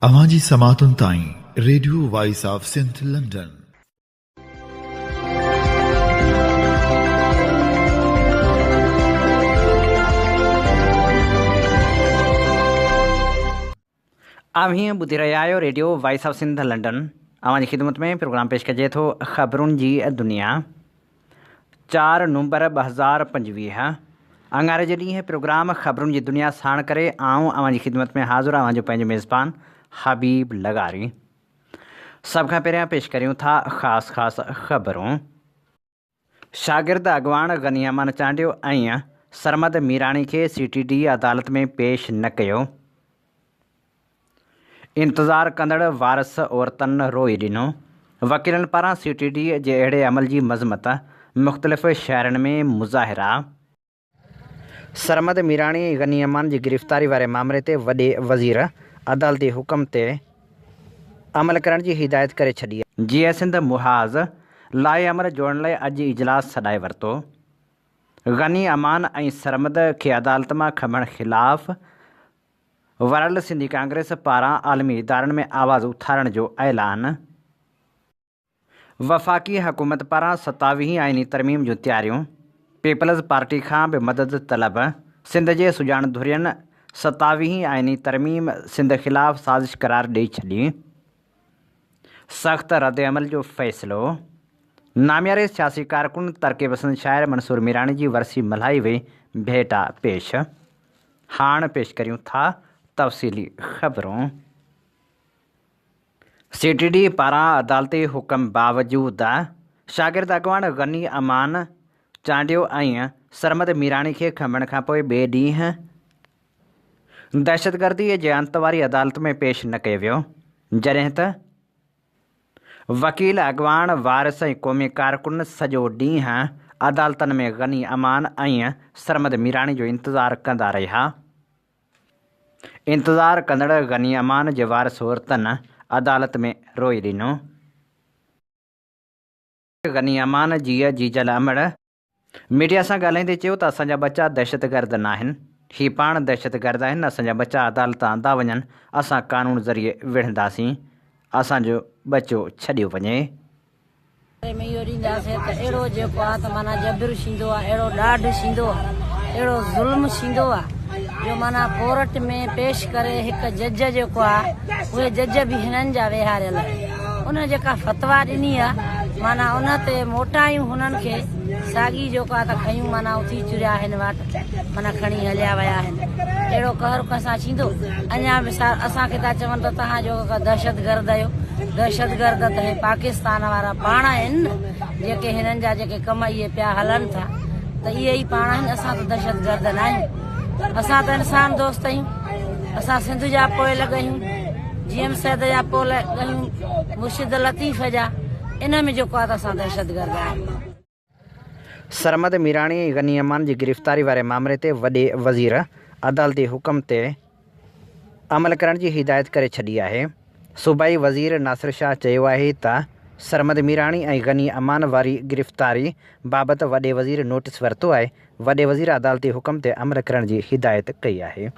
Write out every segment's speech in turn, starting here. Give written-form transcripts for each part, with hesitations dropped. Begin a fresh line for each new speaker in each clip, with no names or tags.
اوهان جي سماعتن تائين radio voice of Sindh London.
اوهين ٻڌي رهيا آهيو radio voice of Sindh London. اوهان جي خدمت ۾ پروگرام پيش ڪجي ٿو خبرن جي دنيا. چار نومبر 2025 اڱاري جي ڏينهن پروگرام خبرن جي دنيا ساڻ ڪري آئون اوهان جي خدمت ۾ حاضر اوهان جو پنهنجو ميزبان حبيب لغاري. سڀ کان پهريان پيش ڪريون ٿا خاص خاص خبرون. شاگرد اڳواڻ غني امان چانڊيو ۽ سرمد ميراڻي کي سي ٽي ڊي عدالت ۾ پيش نه ڪيو. انتظار ڪندڙ وارث عورتن روئي ڏنو. وڪيلن پاران سي ٽي ڊي جي اهڙي عمل جي مذمت، مختلف شهرن ۾ مظاهرا. سرمد ميراڻي ۽ غني امان جي گرفتاري واري مامري تي وڏي وزير عدالتي حڪم تي عمل ڪرڻ جي هدايت ڪري ڇڏي. جيئي سنڌ محاذ لاء عمل جوڙڻ لاء اڄ اجلاس سڏائي ورتو. غني امان ۽ سرمد کي عدالت مان کنڀڻ خلاف ورلڊ سنڌي ڪانگريس پاران عالمي ادارن ۾ آواز اٿارڻ جو اعلان. وفاقي حڪومت پاران ستاويهين آئيني ترميم جون تياريون، پيپلز پارٽي کان به مدد طلب، سنڌ جي سڄاڻ ڌرين ستاويهين آئيني ترميم سنڌ خلاف سازش قرار ڏئي ڇڏي. سخت ردعمل جو فيصلو، نامياري سياسي ڪارڪن ترقي پسند شاعر منصور ميراڻي جي ورسي ملهائي وئي، ڀيٽا پيش. هاڻ پيش ڪريون ٿا تفصيلي خبرون. سي ٽي ڊي پاران عدالتي حڪم باوجود شاگرد اڳواڻ غني امان چانڊيو ۽ سرمد ميراڻي کي کنڀڻ کانپوء ٻئي ڏينهن دهشتگردي جي انت واري عدالت ۾ پيش نه ڪيو ويو جڏهن ته وڪيل اڳواڻ، وارث ۽ قومي ڪارڪن سڄو ڏينهن عدالتن ۾ غني امان ۽ سرمد ميراڻي جو انتظار ڪندا رهيا. انتظار ڪندڙ غني امان جي وارث عورتن عدالت ۾ روئي ڏنو. غني امان جي جيجل امڙ ميڊيا سان ڳالهائيندي چيو ته اسان جا ٻچا دهشتگرد ناهن، هي پاڻ دهشتگرد آهن، اسان جا ٻچا عدالت آندا وڃن، اسان قانون ذريعي وڙهنداسين، اسان جو ٻچو ڇڏيو وڃي.
باري ۾ اهو ڏينداسين ته اهڙو جيڪو آ ته معنيٰ جبر ٿيندو آ، اهڙو ڏاڍ ٿيندو آ، اهڙو ظلم ٿيندو آ جو معنيٰ ڪورٽ ۾ پيش ڪري هڪ جج جيڪو آ اهي جج به هنن جا ويهاريل آهن. ان جيڪا فتويٰ ڏني آ معنيٰ ان تي موٽايون هنن کي ساڳي جيڪو آ ته کنيون معنيٰ اٿي چريا آهن واٽ معنيٰ کڻي هليا ويا آهن اهڙو قهر ڪنهن سان ٿيندو اڃا به اسان کي ٿا چون ته توهان جو دهشت گرد آهيو دهشت گرد ته هي پاڪستان وارا پاڻ آهن نه جيڪي هنن جا جيڪي ڪم اهي پيا هلن ٿا ته اهي ئي پاڻ آهن اسان ته دهشت گرد نه آهيون اسان ته انسان دوست آهيون اسان سنڌ جا پوئلڳ آهيون جي ايم سيد جا پوئلڳ آهيون مرشد لطيف جا ان ۾ جيڪو آهي ته اسان دهشتگرد آهيون.
سرمد ميراڻي ۽ غني امان جي گرفتاري واري مامري تي وڏي وزير عدالتي حڪم تي عمل ڪرڻ جي هدايت ڪري ڇڏي آهي. صوبائي وزير ناصر شاهه چيو آهي ته سرمد ميراڻي ۽ غني امان واري گرفتاري بابت وڏي وزير نوٽيس ورتو آهي، وڏي وزير عدالتي حڪم تي عمل ڪرڻ جي هدايت ڪئي آهي.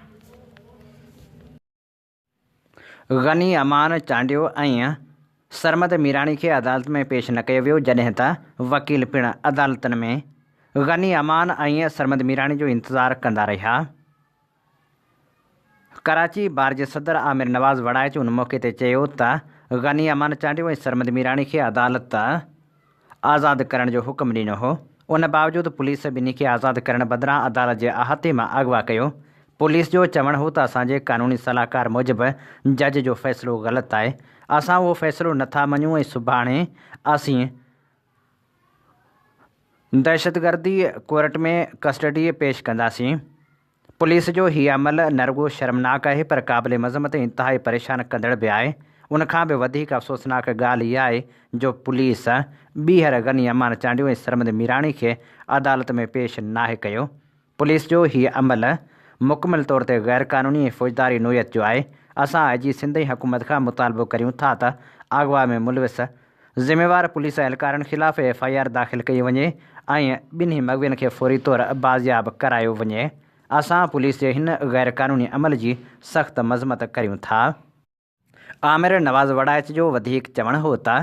غني امان چانڊيو ۽ سرمد ميراڻي کي عدالت ۾ پيش نه ڪيو ويو جڏهن ته وڪيل پڻ عدالتن ۾ غني امان ۽ سرمد ميراڻي جو انتظار ڪندا رهيا. ڪراچي بار جي صدر عامر نواز وڙائچ ان موقعي تي چيو ته غني امان چانڊيو ۽ سرمد ميراڻي کي عدالت آزاد ڪرڻ جو حڪم ڏنو هو، ان باوجود پوليس ٻنهي کي آزاد ڪرڻ بدران عدالت جي احاطي مان اغوا ڪيو. پوليس جو چوڻ هو ته اسان جي قانوني صلاحڪار موجب جج جو فيصلو غلط آهي، اسان اهو فيصلو نٿا مڃون ۽ سڀاڻي اسين دهشتگردي ڪورٽ ۾ ڪسٽڊي پيش ڪنداسين. پوليس جو هي عمل نه رڳو شرمناڪ آهي پر قابل مذمت ۽ انتهائي پريشان ڪندڙ به آهي. ان کان به وڌيڪ افسوسناڪ ڳالهه اها آهي جو پوليس ٻيهر غني امان چانڊيو ۽ سرمد ميراڻي کي عدالت ۾ پيش ناهي ڪيو. پوليس جو هي عمل مڪمل طور تي غير قانوني ۽ فوجداري نوعيت جو آهي. اسان آء جي سنڌ ۽ حڪومت کان مطالبو ڪريون ٿا ته اغوا ۾ ملوث ذميوار پوليس اهلڪارن خلاف ايف I R داخل ڪئي وڃي ۽ ٻنهي مغوين کي فوري طور بازياب ڪرايو وڃي، اسان پوليس جي هن غير قانوني عمل جي سخت مذمت ڪريون ٿا. عامر نواز وڙائچ جو وڌيڪ چوڻ هو ته.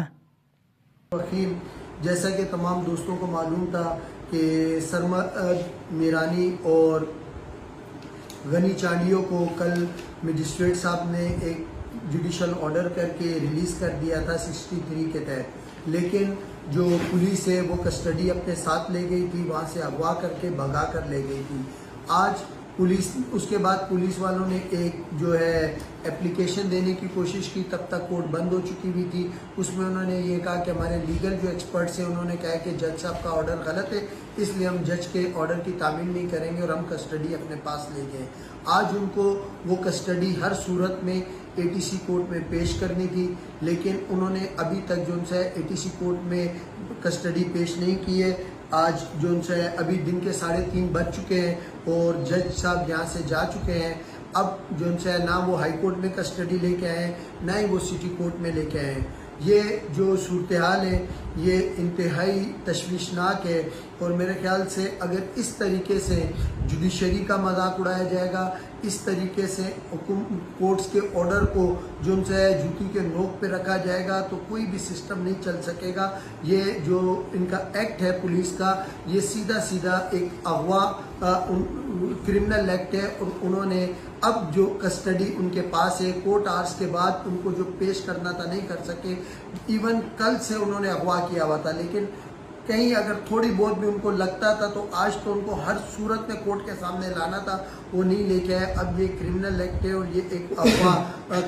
وخيم جيسا ڪه تمام دوستون ڪو معلوم ٿا ڪه سرمد ميراني اور غني چانڊيو ڪو ڪل مجسٽريٽ صاحب ني ايڪ جوڊيشل آرڊر ڪر ڪي رليز ڪر ديا ٿا سڪسٽي ٿري ڪي تحت ليڪن جو پوليس هي وو ڪسٽڊي اپني ساٿ لي گئي ٿي وهان سي اغوا ڪر ڪي ڀگا ڪر لي گئي ٿي آج پوليس اس ڪي بعد پوليس والون ني ايڪ جو هي ايپليڪيشن ديني ڪي ڪوشش ڪي تب تڪ ڪورٽ بند هو چڪي هوئي ٿي اس مين انهون ني يي ڪها ڪي هماري ليگل جو ايڪسپرٽس هي انهون ني ڪها ڪي جج صاحب ڪا آرڊر غلط هي اس ليي هم جج ڪي آرڊر ڪي تعميل نهين ڪرينگي اور هم ڪسٽڊي اپني پاس لي گئي آج ان ڪو وو ڪسٽڊي هر صورت مين اي ٽي سي ڪورٽ مين پيش ڪرني ٿي ليڪن انهون ني ابهي تڪ جو سا اي ٽي سي ڪورٽ مين ڪسٽڊي پيش نهين ڪي هي آج جو سا ابهي دن ڪي ساڙهي تين بج چڪي هين اور جج صاحب يهان سي جا چڪي هين اب جو سا نا وو هائي ڪورٽ مين ڪسٽڊي لي ڪي آئي هين نا هي وو سٽي ڪورٽ مين لي ڪي آئي هين يي جو صورتحال هي يي انتهائي تشويشناڪ هي اور ميري خيال سي اگر اس طريقي سي جوڊيشري ڪا مذاق اڙايا جائي گا اس طريقي سي حڪم ڪورٽس ڪي آرڊر ڪو جو سا هي جوتي ڪي نوڪ پي رکا جائي گا تو ڪوئي ڀي سسٽم نهين چل سڪي گا يي جو ان ڪا ايڪٽ هي پوليس ڪا يي سيڌا سيڌا ايڪ اغوا ڪرمنل ايڪٽ هي اور انهون ني اب جو ڪسٽڊي ان ڪي پاس هي ڪورٽ آرس ڪي بعد ان ڪو جو پيش ڪرنا ٿا نهين ڪر سڪي ايون ڪل سي انهون ني اغوا ڪيا هوا ٿا ليڪن ڪهين اگر ٿوڙي بهت ڀي ان ڪو لگتا ٿا تو آج تو ان ڪو هر صورت مين ڪورٽ ڪي سامني لانا ٿا وو نهين لي ڪي آئي اب يي ڪرمنل ايڪٽ هي اور يي ايڪ اغوا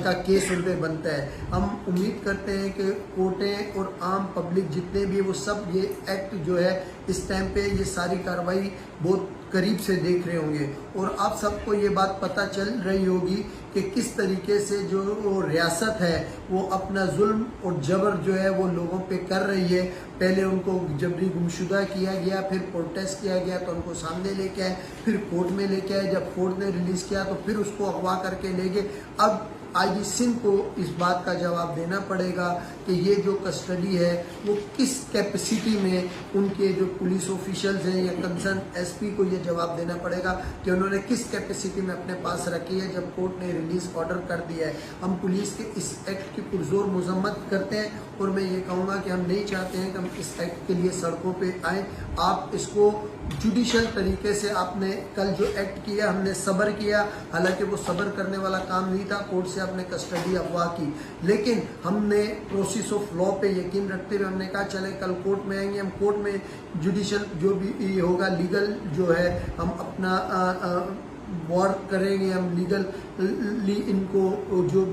ڪا ڪيس ان پي بنتا هي هم اميد ڪرتي هين ڪي ڪورٽين اور عام پبلڪ جتني ڀي وو سب يي ايڪٽ جو هي اس ٽائم پي يي ساري ڪاروائي بهت قريب سي ديک رهي هونگي اور آپ سب ڪو يي بات پتا چل رهي هوگي ڪي ڪس طريقي سي جو رياست هي وو اپنا ظلم اور جبر جو هي وو لوگون پي ڪر رهي هي پهلي ان ڪو جبري گمشده ڪيا گيا پهر پروٽيسٽ ڪيا گيا تو ان ڪو سامني لي ڪي آئي پهر ڪورٽ مين لي ڪي آئي جب ڪورٽ ني رليز ڪيا تو پهر اس ڪو اغوا ڪر ڪي لي گئي اب آئي جي سنڌ ڪو اس بات ڪا جواب دينا پڙي گا ڪي يي جو ڪسٽڊي هي وو ڪس ڪيپسٽي مين ان ڪي جو پوليس آفيشلز هين يا ڪنسرن ايس پي ڪو يي جواب دينا پڙي گا ڪي انهون ني ڪس ڪيپسٽي مين اپني پاس رکي هي جب ڪورٽ ني رليز آرڊر ڪر ديا هي هم پوليس ڪي اس ايڪٽ ڪي پرزور مذمت ڪرتي هين اور مين يي ڪهون گا ڪي هم نهين چاهتي هين ڪي هم اس ايڪٽ ڪي ليي سڙڪون پي آئين آپ اس ڪو جوڊيشل طريقي سي آپ ني ڪل جو ايڪٽ ڪيا هم ني صبر ڪيا حالانڪه وو صبر ڪرني والا ڪام نهين ٿا ڪورٽ سي آپ ني ڪسٽڊي اغوا ڪي ليڪن هم ني پروسيس آف لا پي يقين رکتي هوئي هم ني ڪها چلي ڪل ڪورٽ مين آئين گي هم ڪورٽ مين جوڊيشل جو بي هوگا ليگل جو هي هم اپنا وار ڪرين گي هم ليگل لي ان ڪو جو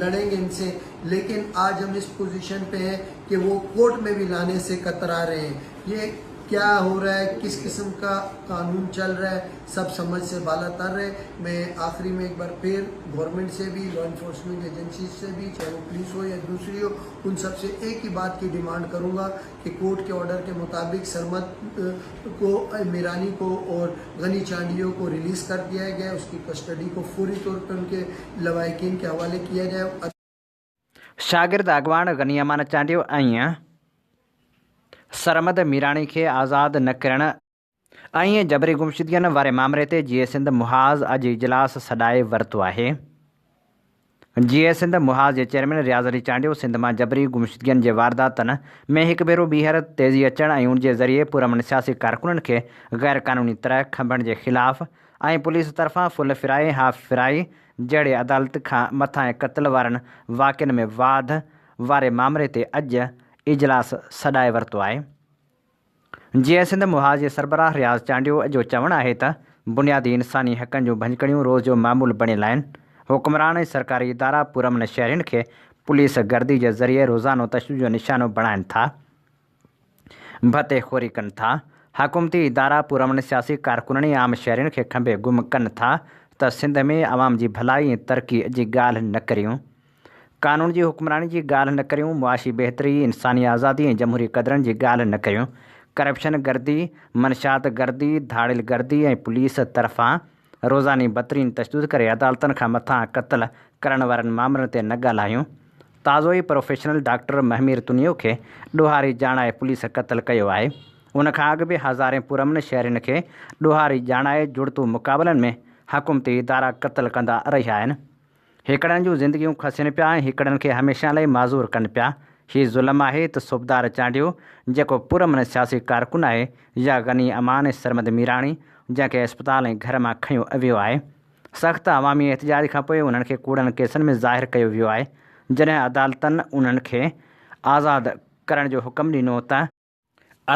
لڙين گي ان سي ليڪن آج هم اس پوزيشن پي هين ڪي وو ڪورٽ مين بي لاني سي ڪترا رهي هين يي ڪيا هو رها هي ڪس قسم ڪا قانون چل رها هي سب سمجھ سي بالا تر رهي مين آخري مين ايڪ بار پهر گورنمينٽ سي بي لا انفورسمينٽ ايجنسيز سي بي چاهي وو پوليس هو يا دوسري هو ان سب سي ايڪ هي بات ڪي ڊيمانڊ ڪرون گا ڪي ڪورٽ ڪي آرڊر ڪي مطابق سرمد ڪو ميراني ڪو اور غني چانڊيو ڪو رليز ڪر ديا گيا اس ڪي ڪسٽڊي ڪو فوري طور پي ان ڪي لواحقين ڪي حوالي ڪيا جائي.
شاگرد اڳواڻ غني امان چانڊيو ۽ سرمد ميراڻي کي آزاد نه ڪرڻ ۽ جبري گمشدگين واري مامري تي جيئي سنڌ محاذ اڄ اجلاس سڏائي ورتو آهي. جيئي سنڌ محاذ جي چيئرمين رياض علي چانڊيو سنڌ مان جبري گمشدگين جي وارداتن ۾ هڪ ڀيرو ٻيهر تيزي اچڻ ۽ ان جي ذريعي پرامن سياسي ڪارڪنن کي غير قانوني طرح کنڀڻ جي خلاف ۽ پوليس طرفان فل فرائي هاف فرائي جهڙي عدالت کان مٿانهين قتل وارن واقعن ۾ واڌ واري مامري تي اڄ اجلاس سڏائي ورتو آهي. جيئي سنڌ محاذ جي سربراهه رياض چانڊيو جو چوڻ آهي ته بنيادي انساني حقن جون ڀڃڪڙيون روز جو معمول بڻيل آهن، حڪمران ۽ سرڪاري ادارا پرامن شهرين کي پوليس گردي جي ذريعي روزانو تشدد جو نشانو بڻائن ٿا، ڀتي خوري ڪن ٿا، حڪومتي ادارا پرامن سياسي ڪارڪنن ۽ عام شهرين کي کنڀي گم ڪن ٿا ته سنڌ ۾ عوام جي ڀلائي ۽ ترقي جي ڳالهه نه ڪريون. قانون جي حڪمراني جي ڳالهه نه ڪريون، معاشي بهتري، انساني آزادي ۽ جمهوري قدرن جي ڳالهه نه ڪريون، ڪرپشن گردي، منشيات گردي، ڌاڙيل گردي ۽ پوليس طرفان روزاني بدترين تشدد ڪري عدالتن کان مٿان قتل ڪرڻ وارن مامرن تي نه ڳالهايون. تازو ئي پروفيشنل ڊاڪٽر مهمير تنيو کي ڏوهاري ڄاڻائي پوليس قتل ڪيو آهي. ان کان اڳ به هزارين پرامن شهرين کي ڏوهاري ڄاڻائي جڙتو مقابلن ۾ حڪومتي ادارا قتل ڪندا رهيا آهن. هڪڙن جون زندگيون کسين پيا ۽ هڪڙن کي هميشه لئي معذور ڪن پيا. هي ظلم آهي ته صوبدار چانڊيو جيڪو پرامن سياسي ڪارڪن آهي يا غني امان ۽ سرمد ميراڻي جنهن کي اسپتال ۽ گهر مان کنيو ويو آهي. سخت عوامي احتجاج کانپوء انهن کي ڪوڙن ڪيسن ۾ ظاهر ڪيو ويو آهي. جڏهن عدالتن انهن کي آزاد ڪرڻ جو حڪم ڏنو ته.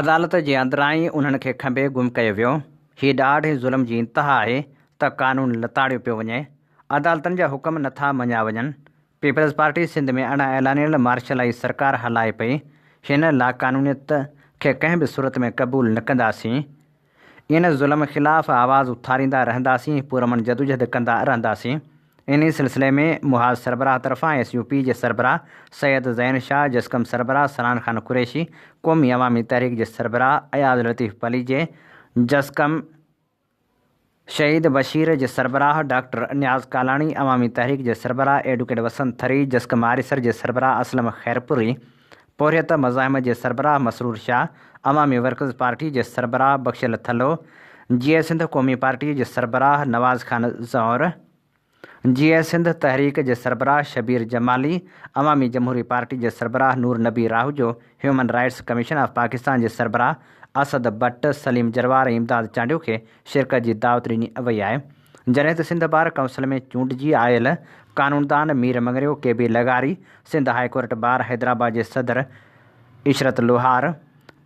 عدالت جي اندران ئي انهن کي کنڀي گم ڪيو ويو. هي ڏاڍ ۽ ظلم جي انتها آهي ته قانون لتاڙيو پيو وڃي. عدالتن جا حڪم نه ٿا مڃيا وڃن. پيپلز پارٽي سنڌ ۾ اڻ اعلانيل مارشلائي سرڪار هلائي پئي. هن لاقانونيت کي ڪنهن به صورت ۾ قبول نه ڪنداسين. ان ظلم خلاف آواز اٿاريندا رهنداسين ۽ پرامن جدوجهد ڪندا رهنداسين. انهي سلسلي ۾ محاذ سربراهه طرفان ايس يو پي جي سربراهه سيد زين شاهه، جسقم سربراهه سنان خان قريشي، قومي عوامي تحريڪ جي سربراهه اياز لطيف پليجي، جسقم شهيد بشير جي سربراهه ڊاڪٽر نياز ڪالاڻي، عوامي تحريڪ جي سربراهه ايڊوڪيٽ وسند ٿري، جسقم آريسر جي سربراهه اسلم خيرپوري، پورهيت مزاحمت جي سربراهه مسرور شاهه، عوامي ورڪرز پارٽي جي سربراهه بخشل ٿلهو، جيئي سنڌ قومي پارٽي جي سربراهه نواز خان زئور، جيئي سنڌ تحريڪ جي سربراهه شبير جمالي، عوامي جمهوري پارٽي جي سربراهه Noor Nabi Rahoojo, human rights commission of Pakistan جي سربراهه اسد بٽ، سليم جروار ۽ امداد چانڊيو کي شرڪت جي دعوت ڏني وئي آهي. جڏهن ته سنڌ بار ڪائونسل ۾ چونڊجي آيل قانوندان مير مڱريو، ڪي بي لغاري، Sindh high court bar Hyderabad جي صدر عشرت لوهار،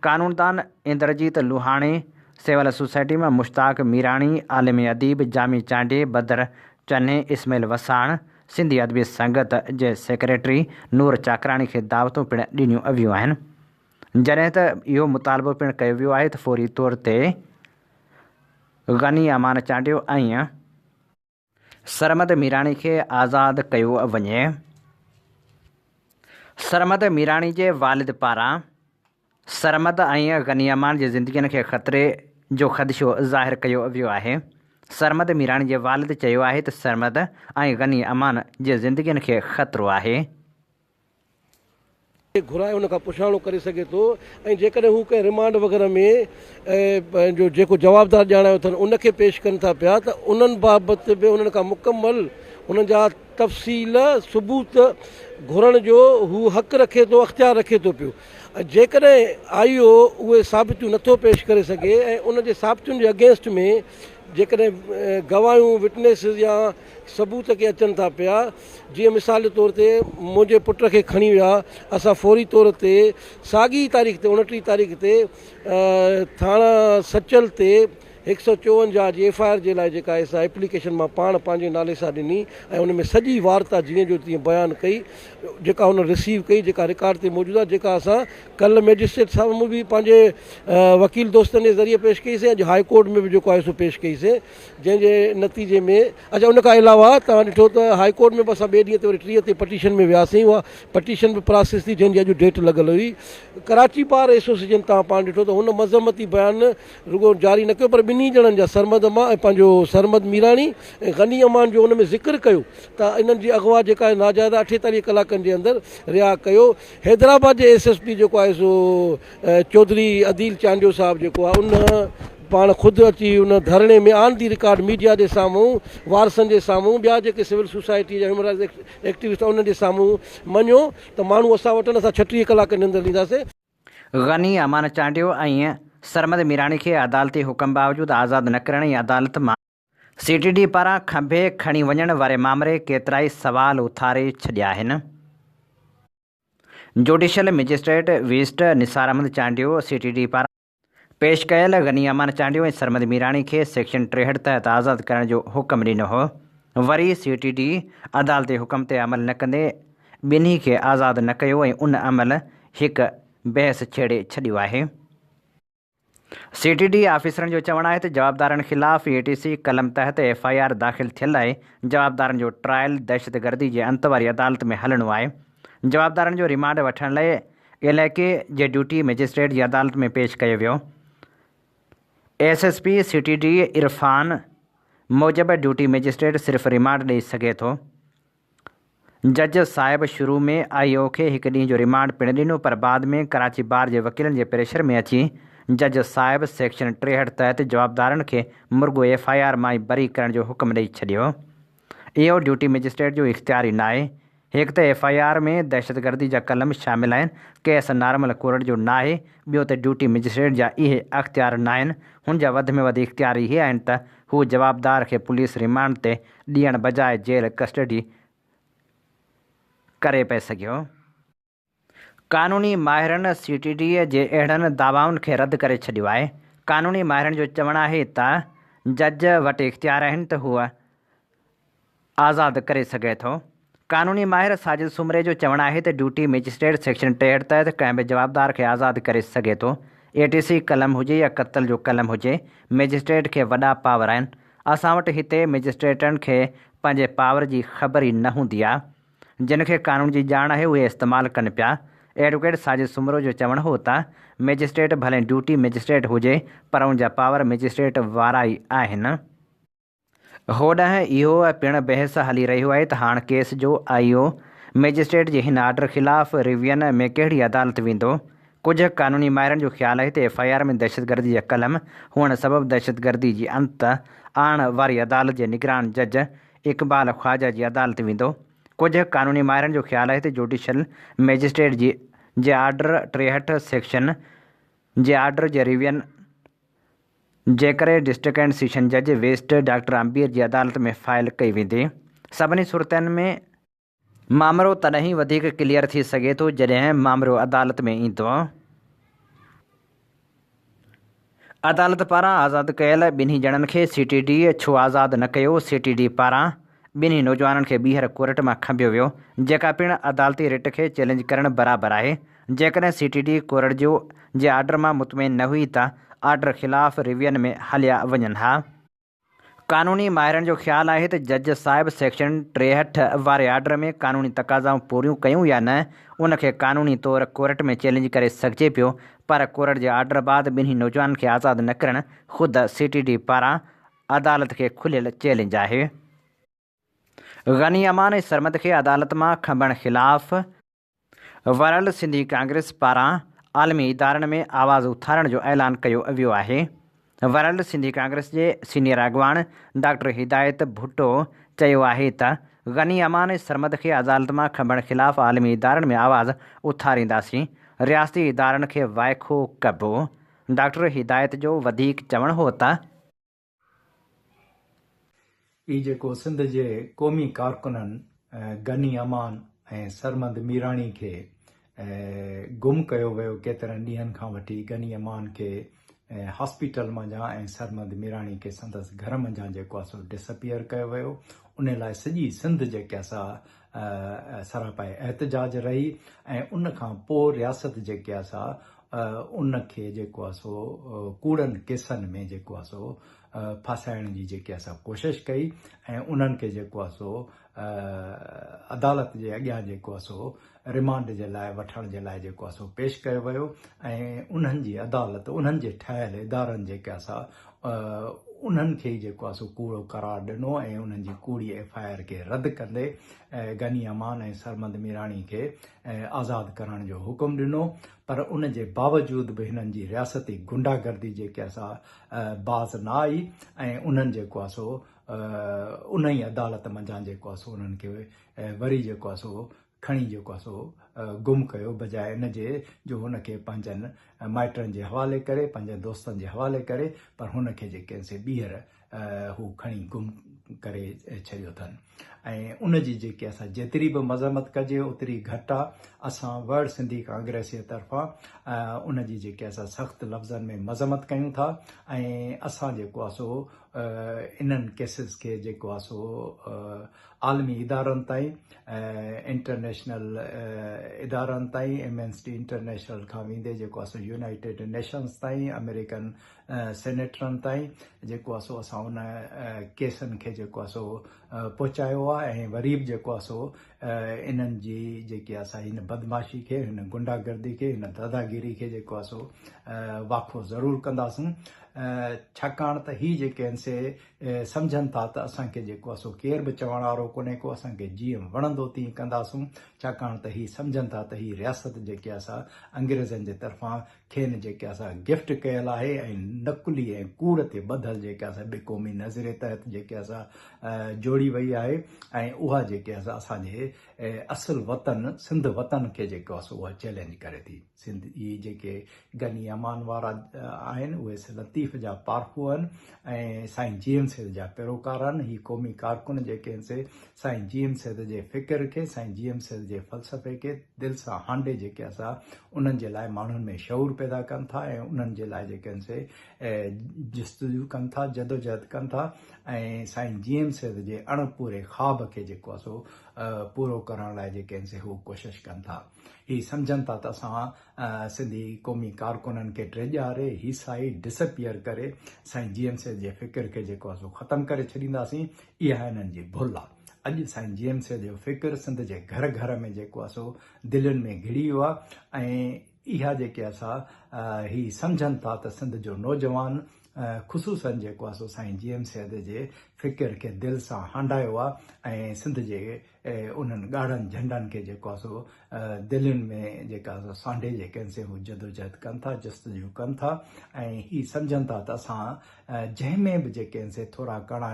قانوندان اندرجيت لوهاڻي، سول سوسائٽي مان مشتاق ميراڻي، عالم اديب جامي چانڊيي، بدر چنهي، اسماعيل وساڻ، سنڌي ادبي سنگت جي سيڪريٽري نور چاڪراڻي کي دعوتون پڻ ڏنيون ويون آهن. جڏهن ته اهو مطالبو پڻ ڪيو ويو آهي ته فوري طور تي غني امان چانڊيو ۽ سرمد ميراڻي کي آزاد ڪيو وڃي. سرمد ميراڻي جي والد پاران سرمد ۽ غني امان جي زندگين کي خطري جو خدشو ظاهر ڪيو ويو آهي. سرمد ميراڻي جي والد چيو آهي ته سرمد ۽ غني امان جي زندگين کي خطرو آهي.
کي گهرائي ان کان پڇاڻو ڪري سگهي ٿو ۽ جيڪڏهن هو ڪنهن رمانڊ وغيره ۾ پنهنجو جيڪو جوابدار ڄاڻايو اٿن ان کي پيش ڪن ٿا پيا ته انهن بابت به انهن کان مڪمل انهن جا تفصيل ثبوت گهرڻ جو هو حق رکي ٿو اختيار رکي ٿو پيو ۽ جيڪڏهن آئي او اهي ثابتيون نٿو پيش ڪري سگهي ۽ ان جي ثابتين جي اگينسٽ ۾ جيڪڏهن گواهيون وٽنيسز يا ثبوت ڪي اچن ٿا پيا، جيئن مثال جي طور تي منهنجي پٽ کي کڻي ويا، اسان فوري طور تي ساڳي ئي تاريخ تي 29 تاريخ تي ٿاڻا سچل تي هڪ سئو چوونجاهه جي ايف I R جي لاء جيڪا آهي سا ايپليڪيشن مان پاڻ پنهنجي نالي سان ڏني ۽ ان ۾ سڄي وارتا جيئن جو تيئن بيان ڪئي جيڪا هن رسيو ڪئي جيڪا رڪارڊ تي موجود آهي جيڪا اسان ڪلهه مئجسٽريٽ صاحب ۾ به پنهنجي وڪيل دوستن جي ذريعي پيش ڪئي سين اڄ هاء ڪورٽ ۾ به جيڪو آهي سو پيش ڪئي سين جنهن جي نتيجي ۾ اڇا ان کان علاوه توهان ڏٺو ته هائي ڪورٽ ۾ به اسان ٻئي ڏينهن تي وري 30 تي پٽيشن ۾ وياسين اها پٽيشن به پراسيس ٿي جنهن جي اڄ ڊيٽ لڳل هئي ڪراچي بار ايسوسيئيشن توهان پاڻ ڏٺو ته هن مذمتي بيان رڳو جاري نه ڪيو پر ٻنهي ڄڻن جا سرمد امان ۽ پنهنجو سرمد ميراڻي ۽ غني امان جو ان ۾ ذڪر ڪيو ته انهن جي اغوا جيڪا آهي ناجائز آهي 48 ڪلاڪن جي اندر رها ڪيو حيدرآباد جي ايس ايس پي جيڪو آهي سو چوڌري عديل چانڊيو صاحب جيڪو آهي ان پاڻ خود اچي ان ڌرڻي ۾ آن the record media جي سامهون وارثن جي سامهون ٻيا جيڪي سول سوسائٽي جا هيومن رائٽس ايڪٽيوسٽ انهن جي سامهون مڃيو ته ماڻهو اسان وٽ آهن اسان 36 ڪلاڪن جي اندر ڏينداسين.
غني امان چانڊيو ۽ سرمد ميراڻي کي عدالتي حڪم باوجود آزاد نه ڪرڻ ۽ عدالت مان سي ٽي ڊي پاران کنڀي کڻي وڃڻ واري مامري ڪيترائي سوال اٿاري ڇڏيا آهن. Judicial magistrate west Nisar Ahmed Chandio C T D پاران پيش ڪيل غني امان چانڊيو ۽ سرمد ميراڻي کي سيڪشن 63 تحت آزاد ڪرڻ جو حڪم ڏنو هو وري سي ٽي ڊي عدالتي حڪم تي عمل نه ڪندي ٻنهي کي آزاد نه ڪيو ۽ ان عمل هڪ بحث ڇيڙي ڇڏيو آهي. سي ٽي ڊي آفيسرن جو چوڻ آهي ته جوابدارن خلاف اي ٽي سي قلم تحت ايف I R داخل ٿيل آهي، جوابدارن جو ٽرائل دهشتگردي جي انت واري عدالت ۾ هلڻو آهي، جوابدارن جو ريمانڊ وٺڻ لاء علائقي جي ڊيوٽي مئجسٽريٽ جي عدالت ۾ پيش ڪيو ويو. S S P C T D Irfan موجب ڊيوٽي مئجسٽريٽ صرف ريمانڊ ڏئي سگهي ٿو. جج صاحب شروع ۾ آء او کي هڪ ڏينهن جو ريمانڊ پڻ ڏنو پر بعد ۾ ڪراچي بار جي وڪيلن جي پريشر ۾ اچي جج صاحب سيڪشن 63 تحت جوابدارن کي مرڳو ايف I R مان ئي بري ڪرڻ جو حڪم ڏئي ڇڏيو. اهو ڊيوٽي مئجسٽريٽ جو اختيار ئي ناهي. هڪ ته ايف I R ۾ دهشتگردي جا قلم شامل آهن، ڪيس نارمل ڪورٽ جو ناهي، ٻيو ته ڊيوٽي مئجسٽريٽ جا اهي اختيار ناهن، هن جا وڌ ۾ وڌ اختيار اهي آهن ته هو جوابدار کي پوليس ريمانڊ تي ڏيڻ بجاء جيل ڪسٽڊي ڪري پئي سگهيو. قانوني ماهرن سي ٽي ڊي جي اهڙن دعوائن کي رد ڪري ڇڏيو آهي. قانوني ماهرن جو چوڻ آهي ته جج وٽ اختيار آهن ته هو آزاد ڪري سگهي ٿو. قانوني ماهر ساجد سومري جو چوڻ آهي ته ڊيوٽي مئجسٽريٽ سيڪشن 63 تحت ڪنهن به جوابدار کي آزاد ڪري سگهي ٿو. اي ٽي سي قلم هجي يا قتل جو قلم هجي، مئجسٽريٽ کي وڏا پاور آهن. اسان وٽ هتي مئجسٽريٽن کي پنهنجي پاور جي خبر ئي نه هوندي آ. جن کي قانون جي ڄاڻ آهي اهي استعمال ڪن پيا. ايڊووڪيٽ ساجد سومرو جو چوڻ هو ته مئجسٽريٽ ڀلين ڊيوٽي مئجسٽريٽ هجي پر ان جا پاور مئجسٽريٽ وارا ئي آهن. هوڏانهن اهو پڻ بحث هلي رهيو آهي ته هاڻ ڪيس جو آء او مئجسٽريٽ جي هن آرڊر خلاف ريوين ۾ ڪهڙي عدالت ويندو؟ ڪجهه قانوني ماهرن جو خيال آهي ته ايف I R ۾ دهشتگردي جا قلم هئڻ سبب دهشتگردي جي انت آڻڻ واري عدالت جي نگران جج اقبال خواجه جي عدالت ويندو. ڪجهه قانوني ماهرن جو خيال آهي ته جوڊيشل مئجسٽريٽ جي جي آرڊر 63 سيڪشن جي آرڊر جي ريوين جي ڪري ڊسٽرڪٽ اينڊ سيشن جج ويسٽ ڊاڪٽر امبير جي عدالت ۾ فائل ڪئي ويندي. سڀني صورتن ۾ مامرو تڏهن ئي وڌيڪ ڪليئر ٿي سگهي ٿو جڏهن مامرو عدالت ۾ ايندو. عدالت پاران آزاد ڪيل ٻنهي ڄڻن کي سي ٽي ڊي ڇو آزاد نه ڪيو، سي ٽي ڊي پاران ٻنهي نوجوانن کي ٻيهر ڪورٽ مان کنڀيو ويو، جيڪا پڻ عدالتي رٽ کي چئلينج ڪرڻ برابر آهي، جيڪڏهن سي ٽي ڊي ڪورٽ جو جي آرڊر مان مطمئن نه هئي ته آرڊر خلاف ريوين ۾ هليا وڃن ها. قانوني ماهرن جو خيال آهي ته جج صاحب سيڪشن 63 واري آرڊر ۾ قانوني تقاضائون پوريون ڪيون يا نه ان کي قانوني طور ڪورٽ ۾ چئلينج ڪري سگهجي پيو پر ڪورٽ جي آرڊر بعد ٻنهي نوجوانن کي آزاد نه ڪرڻ خود سي ٽي ڊي پاران عدالت کي کليل چئلينج آهي. غني امان ۽ سرمد کي عدالت مان کنڀڻ خلاف ورلڊ سنڌي ڪانگريس پاران عالمي ادارن ۾ آواز اٿارڻ جو اعلان ڪيو ويو آهي. ورلڊ سنڌي ڪانگريس جي سينيئر اڳواڻ ڊاڪٽر هدايت ڀٽو چيو آهي ته غني امان ۽ سرمد کي عدالت مان کنڀڻ خلاف عالمي ادارن ۾ آواز اٿارينداسين، رياستي ادارن کي وائکو ڪبو. ڊاڪٽر هدايت جو وڌيڪ چوڻ هو ته.
هي جيڪو سنڌ جي قومي ڪارڪنن غني امان ۽ سرمد ميراڻي کي گم ڪيو ويو ڪيترن ڏينهن کان وٺي غني امان کي هاسپيٽل منجهان ۽ سرمد ميراڻي کي سندس گهر منجهان جيڪو آهي سو ڊس اپيئر ڪيو ويو ان لاء سڄي سنڌ جيڪا سا سراپائي احتجاج رهي ۽ ان کان پوء رياست جيڪي آهي سا ان کي جيڪو آهي سو ڪوڙن ڪيسن ۾ جيڪو آهي سو ڦاسائڻ جي جيڪي آهي سا ڪوشش ڪئي ۽ انهن کي جيڪو آهي سو عدالت جي اڳيان جيڪو آهي سو ريمانڊ جي لاء وٺڻ جي لاء جيڪو آهي سو پيش ڪيو ويو ۽ انهن جي عدالت انهن جي ٺاهيل ادارن جيڪي آهي سا انهن کي ئي جيڪو آهي سو ڪوڙو قرار ڏنو ۽ انهن جي ڪوڙي ايف I R کي رد ڪندي غني امان ۽ سرمد ميراڻي کي آزاد ڪرڻ جو حڪم ڏنو پر ان جي باوجود به هنن جي رياستي غنڊا گردي جيڪي آهي سا باز نه آئي ۽ انهن جيڪو آهي سو ان ئي عدالت منجهان جيڪو آهي سو انهن کي وري جيڪو آهي سو کڻي جيڪو آهي سو گم ڪيو بجاء ان جي جو هن کي پنهنجن مائٽن جي حوالي ڪري پنهنجن دوستن جي حوالي ڪري پر هن کي جيڪي سي ٻيهر هو کڻي گم ڪري ڇڏيو اٿن ۽ ان جي جيڪي اسان جيتري به مذمت ڪجي اوتري گهٽ آ اسان ورلڊ سنڌي ڪانگريس جي طرفان ان جي جيڪي اسان سخت لفظن ۾ مذمت ڪيون ٿا ۽ اسان جيڪو آ سو انهن ڪيسز کي جيڪو آ سو عالمي ادارن تائين انٽرنيشنل ادارن تائين ايمنسٽي انٽرنيشنل کان ويندي جيڪو آ سو يونائيٽيڊ نيشنز تائين آمريڪن سينيٽرن تائين جيڪو آ سو اسان ان ڪيسن کي جيڪو آ سو پهچايو آ ۽ وري به جيڪو آ سو انهن جي جيڪي آهي سا هن بدمعاشي کي، هن غنڊا گردي کي، هن داداگيري کي جيڪو آهي سو واکو ضرور ڪنداسون. ڇاڪاڻ ته هي جيڪي آهن سي سمجهن ٿا ته اسان کي جيڪو آهي سو ڪير به چوڻ وارو ڪونهي ڪو، اسان کي جيئن وڻندو تيئن ڪنداسون. ڇاڪاڻ ته هي سمجهن ٿا ته هي رياست جيڪي آهي سا انگريزن جي طرفان کين جيڪا سا گفٽ ڪيل آهي ۽ نقلي ۽ ڪوڙ تي ٻڌل جيڪا سا ٻه قومي نظريي تحت جيڪا سا جوڙي وئي آهي ۽ اها جيڪا سا اسان جي اصل وطن سنڌ وطن کي جيڪو سو اها چئلينج ڪري ٿي. سنڌ هي جيڪي غني امان وارا آهن اهي لطيف جا پارکو آهن ۽ سائين جي ايم سيد جا پيروڪار آهن. هي قومي ڪارڪن جيڪي آهن سي سائين جي ايم سيد جي فڪر کي سائين جي ايم سيد جي فلسفي کي دل سان هانڊي جيڪي آهن سا انهن جي لاء ماڻهن ۾ شعور پيدا ڪن ٿا ۽ انهن جي لاء جيڪي آهن سي جستجو ڪن ٿا جدوجهد ڪن ٿا ۽ سائين جي ايم سيد جي اڻ پوري خواب کي جيڪو آهي سو پورو ڪرڻ لاء جيڪي آهن سي هو ڪوشش ڪن ٿا. هي سمجهن ٿا ته اسان سنڌي قومي ڪارڪنن کي ڊيڄاري، هيسائي، ڊسپيئر ڪري سائين جي ايم سيد جي فڪر کي جيڪو آهي سو ختم ڪري ڇڏينداسين. اها هنن جي ڀل آهي. اڄ سائين جي ايم سيد جو فڪر سنڌ جي گهر گهر ۾ جيڪو آهي سو دلين ۾ گهڙي ويو آهي ۽ اها جيڪي آهي سا هي سمجهن ٿا ته سنڌ جو نوجوان خصوصن جيڪو آهي سو سائين جي ايم سيد جي فڪر کي دل سان هانڊايو آهي ۽ سنڌ جي انهن ڳاڙهن جهنڊن کي جيڪو آهي سو دلين ۾ جيڪا سو سانڍي جيڪي آهن سي هو جدوجهد ڪن ٿا، جستجو ڪن ٿا ۽ هي سمجهن ٿا ته اسان جنهن ۾ به جيڪي آهن سي ٿورا ڪڻا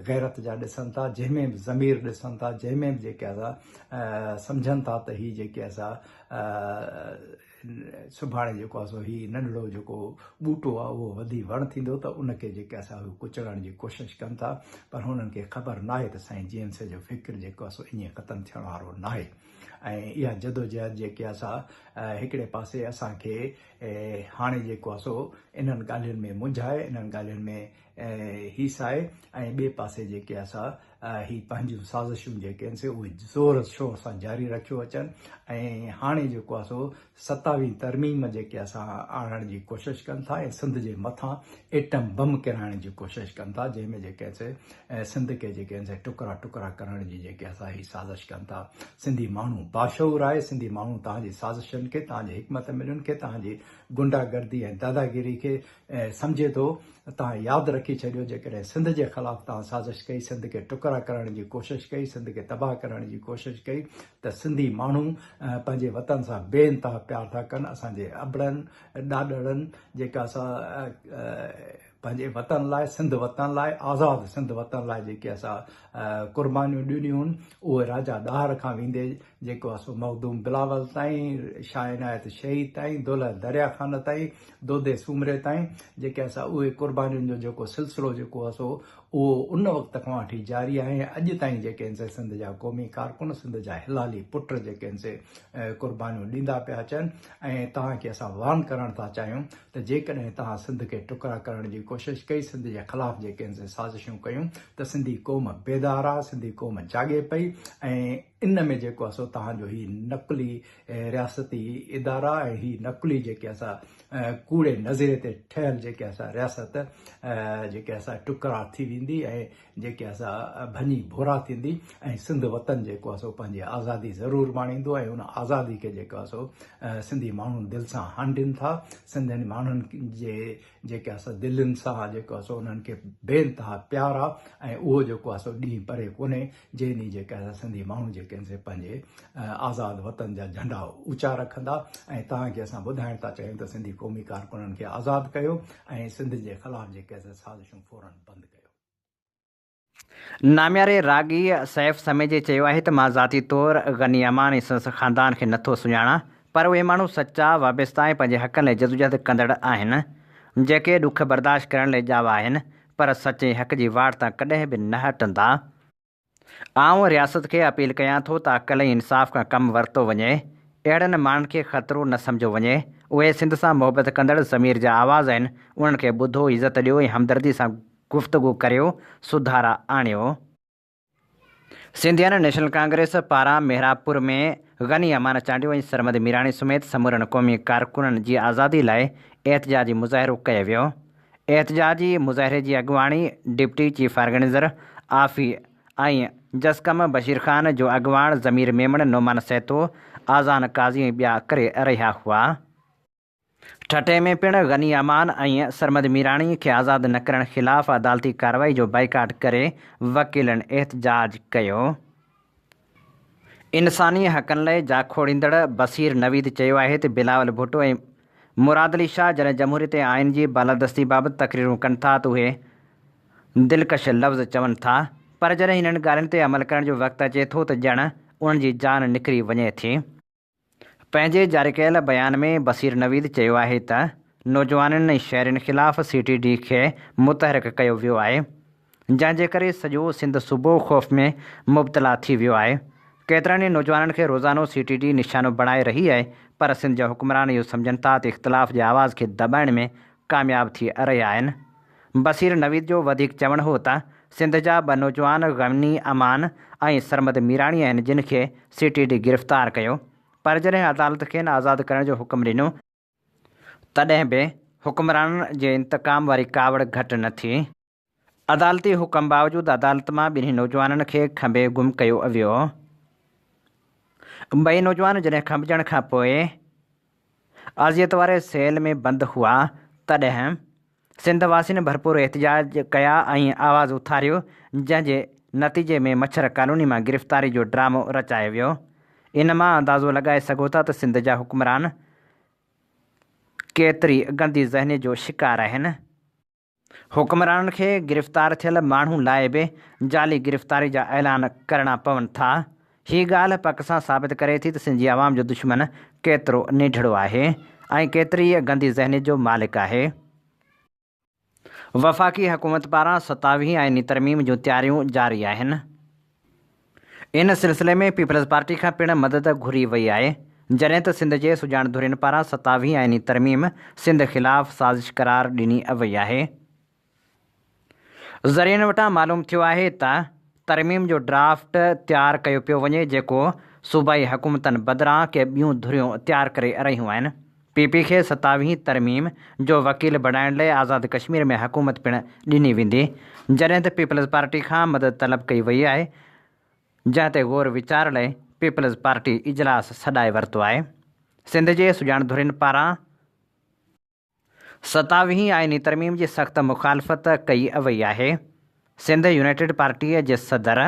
غيرت جا ڏسن ٿا، جنهن ۾ به ضمير ڏسن ٿا، جنهن ۾ به جيڪي آهي سا سمجهن ٿا ته هي جيڪي آهي سا سڀاڻي جيڪو آهي سو هي ننڍڙو جيڪو ٻوٽو آهي اهو وڌي وڻ ٿيندو ته ان کي جيڪي آهي سا هو ڪچلڻ جي ڪوشش ڪن ٿا پر هنن کي خبر ناهي ته سائين جي ايم سي جو فڪر جيڪو آهي سو ائين ختم ٿيڻ وارو ناهي ۽ اها جدوجهد جيڪي آهي سا هڪڙي پاسي اسان کي هاڻي جيڪو آهي سو انهن ڳالهين ۾ منجهائي انهن ڳالهين ۾ هيسائي ۽ ٻئي پاسي جيڪي آهي سا هي پنهنجون سازشون جيڪي آهن سي اهي زور شور سان جاري رکيو اچن ۽ هاڻي جيڪو آهي سو ستاويهين ترميم جيڪي آهي سا آڻڻ جي ڪوشش ڪن ٿا ۽ سنڌ جي مٿان ايٽم بم ڪيرائڻ جي ڪوشش ڪن ٿا جنهن ۾ جيڪي آهن سي سنڌ کي جيڪي آهن سي ٽڪرا ٽڪرا ڪرڻ جي جيڪي آهي سا هي سازش ڪن ٿا. سنڌي ماڻهو باشعور آهي سنڌي ماڻهو توهان جي سازشن کي توهان جي حڪمت عملين کي توهان جي غنڊا گردي ۽ داداگيري کي سمجهي ٿو. توهان ياد رکي ڇڏيو جيڪڏهن سنڌ جي خلاف توهان سازش ڪئي، سنڌ کي ٽڪرا ڪرڻ جي ڪوشش ڪئي، سنڌ کي تباهه ڪرڻ جي ڪوشش ڪئي ته سنڌي ماڻهو پنهنجي وطن سان بي انتها پيار ٿا ڪن، اسان جي ابڙن ڏاڏڙن جيڪا سا پنهنجي وطن لاء سنڌ وطن لاء آزاد سنڌ وطن لاء جيڪي اسا قربانيون ڏنيون اهي راجا ڏاهر کان ويندي جيڪو آ سو مخدوم بلاول تائين، شاهه عنايت شهيد تائين، دولهه دريا خان تائين، دودي سومري تائين جيڪي آ سا اهي قربانين جو جيڪو سلسلو جيڪو آ سو اهو ان وقت کان وٺي جاري آهي ۽ اڄ تائين جيڪي آهن سي سنڌ جا قومي ڪارڪن سنڌ جا حلالي پٽ جيڪي آهن سي قربانيون ڏيندا پيا اچن ۽ توهان کي اسان وارن ڪرڻ ٿا چاهيون ته جيڪڏهن توهان سنڌ کي ٽڪرا ڪرڻ جي ڪوشش ڪئي سنڌ جي خلاف جيڪي آهن سي سازشون ڪيون ته سنڌي قوم بيدار آ سنڌي قوم جاڳي پئي ۽ ان ۾ جيڪو آ سو توهان جو هي نقلي رياستي ادارا ۽ هي نقلي جيڪي آ سا ڪوڙي نظريي تي ٺهيل جيڪي آ سا رياست جيڪي آ سا ٽڪرا ٿي ويندي ۽ جيڪي آ سا ڀڃي ڀورا ٿيندي ۽ سنڌ وطن جيڪو آ سو پنهنجي آزادي ضرور ماڻيندو ۽ ان آزادي کي جيڪو آ سو سنڌي ماڻهو دل سان هانڊين ٿا سنڌين ماڻهن جي جيڪي آ سا دلين سان جيڪو آ سو انهن کي بي انتها پيار آ ۽ اهو جيڪو آ سو ڏينهن پري ڪونهي جنهن ڏينهن جيڪي آ سا سنڌي ماڻهو جيڪي آهن سي پنهنجي آزاد وطن جا جهنڊا اوچا رکندا ۽ توهان کي اسان ٻڌائڻ ٿا چاهيون ته سنڌي قومي ڪارڪنن کي آزاد ڪيو ۽ سنڌ جي خلاف جيڪي آ سا سازشون فورن بند ڪيو.
نامياري راڳي سيف سميجي چيو آهي ته مان ذاتي طور غني امان ۽ سندس خاندان کي نٿو سڃاڻان پر اهي ماڻهو سچا، وابستا ۽ پنهنجي حقن لاء جدوجهد ڪندڙ آهن، جيڪي ڏک برداشت ڪرڻ لاء ڄاوا آهن پر سچ ۽ حق جي واٽ تان ڪڏهن به نه هٽندا. آئون رياست کي اپيل ڪيان ٿو ته عقل ۽ انصاف کان ڪم ورتو وڃي، اهڙن ماڻهن کي خطرو نه سمجهيو وڃي، اهي سنڌ سان محبت ڪندڙ ضمير جا آواز آهن، انهن کي ٻڌو، عزت ڏيو ۽ همدردي سان گفتگو ڪريو، سڌارا آڻيو. سنڌين نيشنل ڪانگريس پاران محرابپور ۾ غني امان چانڊيو ۽ سرمد ميراڻي سميت سمورن قومي ڪارڪنن جي آزادي لاء احتجاجي مظاهرو ڪيو ويو. احتجاجي مظاهري جي اڳواڻي ڊپٽي چيف آرگنائيزر عافي. ۽ جسقم بشير خان جو اڳواڻ ضمير ميمڻ، نعمان سهتو، آذان قاضي ۽ ٻيا ڪري رهيا هئا. ٺٽي ۾ پڻ غني امان ۽ سرمد ميراڻي کي آزاد نه ڪرڻ خلاف عدالتي ڪارروائي جو بائيڪاٽ ڪري وڪيلن احتجاج ڪيو. انساني حقن لئه جاکوڙيندڙ بصير نويد چيو آهي ته بلاول ڀٽو ۽ مراد علي شاهه جڏهن جمهوريت ۽ آئين جي بالادستي بابت تقريرون ڪن ٿا ته اهي دلڪش لفظ چون ٿا پر جڏهن انهن ڳالهين تي عمل ڪرڻ جو وقت اچي ٿو ته ڄڻ انهن جي جان نڪري وڃي ٿي. پنهنجي جاري ڪيل بيان ۾ بصير نويد چيو آهي ته نوجوانن ۽ شهرين خلاف سي ٽي ڊي کي متحرڪ ڪيو ويو آهي، جنهن جي ڪري سڄو سنڌ صوبو خوف ۾ مبتلا ٿي ويو آهي، ڪيترن ئي نوجوانن کي روزانو سي ٽي ڊي نشانو بڻائي رهي آهي پر سنڌ جا حڪمران اهو سمجهن ٿا ته اختلاف جي آواز کي دٻائڻ ۾ ڪامياب ٿي رهيا آهن. بصير نويد جو وڌيڪ چوڻ هو ته سنڌ جا ٻه نوجوان غني امان ۽ سرمد ميراڻي آهن جن کي سي ٽي ڊي گرفتار ڪيو پر جڏهن عدالت کين آزاد ڪرڻ جو حڪم ڏنو تڏهن به حڪمرانن جي انتقام واري ڪاوڙ گهٽ نه ٿي. عدالتي حڪم باوجود عدالت مان ٻنهي نوجوانن کي کنڀي گم ڪيو ويو. ٻئي نوجوان جڏهن کنڀجڻ کانپوء اذيت واري سيل ۾ بند هئا تڏهن سنڌ واسين ڀرپور احتجاج ڪيا ۽ آواز اٿاريو جنهن جي نتيجي ۾ مڇر ڪالوني مان گرفتاري جو ڊرامو رچايو ويو. ان مان اندازو لڳائي سگهو ٿا ته سنڌ جا حڪمران ڪيتري گندي ذهنيت جو شڪار آهن. حڪمرانن کي گرفتار ٿيل ماڻهو لاء به جعلي گرفتاري جا اعلان ڪرڻا پون ٿا. هي ڳالهه پڪ سان ثابت ڪري ٿي ته سنڌ جي عوام جو دشمن ڪيترو نيڍڙو آهي ۽ ڪيتري گندي ذهنيت جو مالڪ آهي. وفاقي حڪومت پاران ستاويهين آئيني ترميم جون تياريون جاري آهن. ان سلسلي ۾ پيپلز پارٽي کان پڻ مدد گهري وئي آهي، جڏهن ته سنڌ جي سڄاڻ ڌرين پاران ستاويهين آئيني ترميم سنڌ خلاف سازش قرار ڏني وئي آهي. ذريعن وٽان معلوم ٿيو آهي ته ترميم جو ڊرافٽ تيار ڪيو پيو وڃي جيڪو صوبائي حڪومتن بدران ڪي ٻيون ڌريون تيار ڪري رهيون آهن. پي پي کي ستاويهين ترميم جو وڪيل بڻائڻ لئه آزاد ڪشمير ۾ حڪومت پڻ ڏني ويندي، جڏهن ته پيپلز پارٽي کان مدد طلب ڪئي وئي آهي، جنهن تي غور ويچار لئه پيپلز پارٽي اجلاس سڏائي ورتو آهي. سنڌ جي سڄاڻ ڌرين پاران ستاويهين آئيني ترميم جي سخت مخالفت ڪئي وئي آهي. سنڌ يونائيٽيڊ پارٽيء جي صدر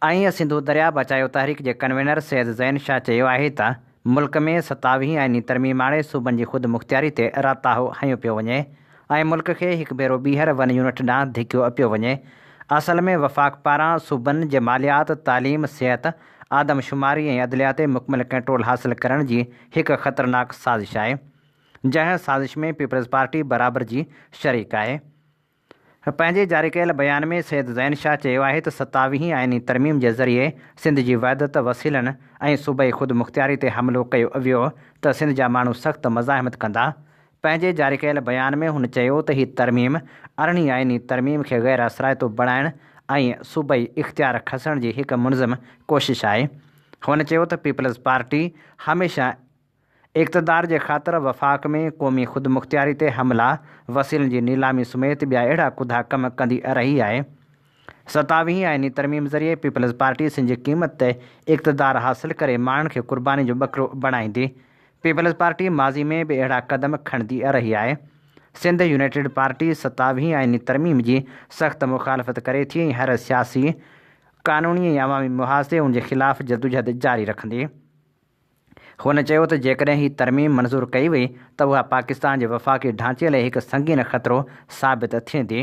۽ سنڌو درياء بچايو تحريڪ جي ڪنوينر سيد زين شاهه چيو آهي ته ملڪ ۾ ستاويهين آئيني ترميم آڻي صوبن جي خود مختياري تي راتاهو هنيو پيو وڃي ۽ ملڪ کي هڪ ڀيرو ٻيهر ون يونٽ ڏانهن ڌڪيو پيو وڃي اصل ۾ وفاق پاران صوبن جي ماليات، تعليم، صحت، آدمشماري ۽ عدليه تي مڪمل ڪنٽرول حاصل ڪرڻ جي هڪ خطرناڪ سازش آهي جنهن سازش ۾ پيپلز پارٽي برابر جي شريڪ آهي. پنهنجي جاري ڪيل بيان ۾ سيد زين شاهه چيو آهي ته ستاويهين آئيني ترميم جي ذريعي سنڌ جي وحدت، وسيلن ۽ صوبائي خودمختياري تي حملو ڪيو ويو ته سنڌ جا ماڻهو سخت مزاحمت ڪندا. پنهنجي جاري ڪيل بيان ۾ هن چيو ته هي ترميم ارڙهين آئيني ترميم کي غير اثرائتو بڻائڻ ۽ صوبائي اختيار کسڻ جي هڪ منظم ڪوشش آهي. هن چيو ته پيپلز پارٽي هميشه اقتدار جي خاطر وفاق ۾ قومي خودمختياري تي حملا، وسيلن جي نيلامي سميت ٻيا اهڙا ڪڌا ڪم ڪندي رهي آهي. ستاويهين آئيني ترميم ذريعي پيپلز پارٽي سنڌ جي قيمت تي اقتدار حاصل ڪري ماڻهن کي قرباني جو ٻڪرو بڻائيندي. پيپلز پارٽي ماضي ۾ به اهڙا قدم کڻندي رهي آهي. سنڌ يونائيٽيڊ پارٽي ستاويهين آئيني ترميم جي سخت مخالفت ڪري ٿي ۽ هر سياسي، قانوني ۽ عوامي محاذ تي ان جي خلاف جدوجهد جاري رکندي. هن چيو ته جيڪڏهن هي ترميم منظور ڪئي وئي ته اها پاڪستان جي وفاقي ڍانچي لاء هڪ سنگين خطرو ثابت ٿيندي.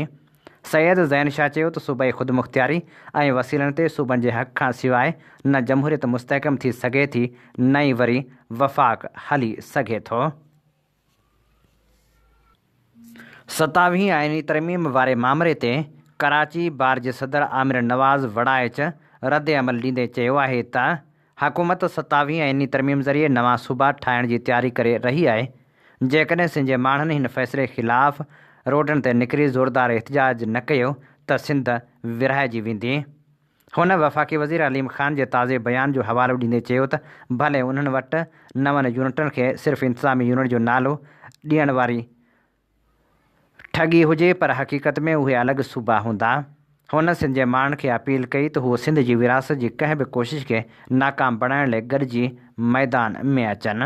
سيد زين شاهه چيو ته صوبائي خودمختياري ۽ وسيلن تي صوبن جي حق کان سواء نه جمهوريت مستحڪم ٿي سگهي ٿي نه ئي وري وفاق هلي سگهي ٿو. ستاويهين آئيني ترميم واري مامري تي ڪراچي بار جي صدر عامر نواز وڙائچ ردعمل ڏيندي چيو آهي ته حڪومت ستاويهين آئيني ترميم ذريعي نوان صوبا ٺاهڻ جي تياري ڪري رهي آهي، جيڪڏهن سنڌ جي ماڻهن هن فيصلي خلاف روڊن تي نڪري زوردار احتجاج نه ڪيو ته سنڌ ورهائجي ويندي. هن وفاقي وزير عليم خان جي تازي بيان جو حوالو ڏيندي چيو ته ڀلي انهن وٽ نون يونٽن کي صرف انتظامي يونٽ جو نالو ڏيڻ واري ٺڳي هجي پر حقيقت ۾ اهي الڳ صوبا هوندا. هن سنڌ جي ماڻهن کي اپيل ڪئي ته هو سنڌ جي ورهاست جي ڪنهن به ڪوشش کي ناڪام بڻائڻ لاء گڏجي ميدان ۾ اچن.